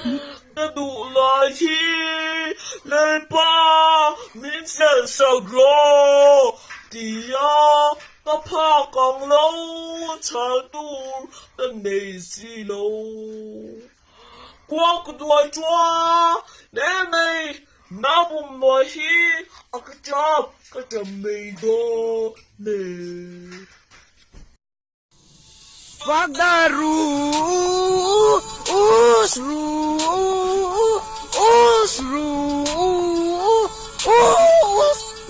Ka duh lai hi Lalpa min chelhsak rawh tia ka phak ang lo chhal tur ka nei si lo. Kuang ka duai chuan Nemei naupum hnuai hi a ka tap ka tap mai dawn e. Fuck the rules, rules, rules,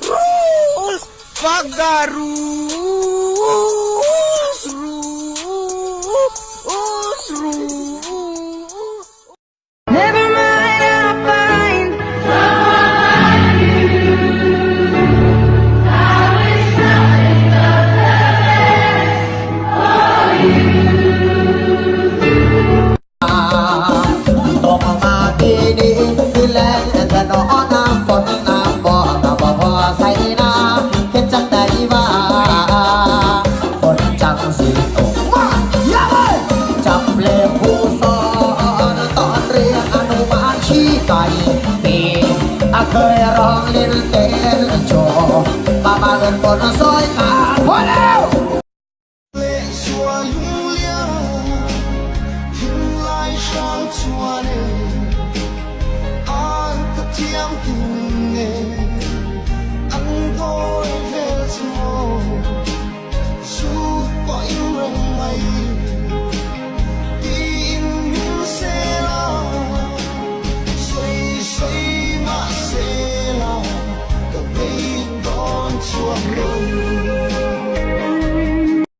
rules. Fuck the rules, rules, rules. Never mind, I'll find someone like you. I wish nothing but the best for you.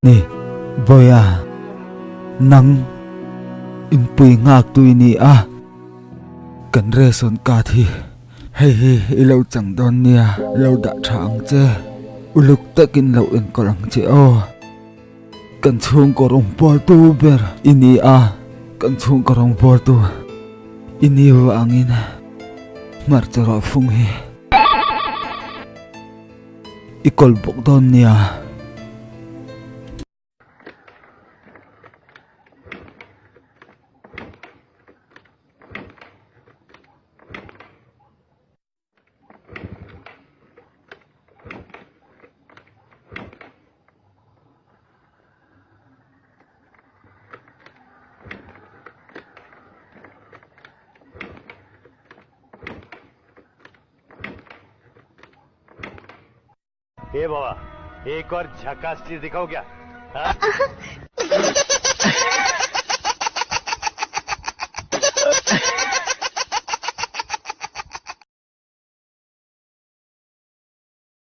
Ni, Bawiha, nang inpui nghak tu i ni a, kan ration card hi hei hi i lo chang dawn nia, lo dah tha ang che, uluk takin lo enkawl ang che aw. Kan chhungkaw rawngbawltu ber i ni a, kan chhungkaw rawngbawltu i ni vangin hmarcha rawh fung hi i kawl bawk dawn nia. ए बाबा एक और झकास चीज दिखाओ क्या हाँ?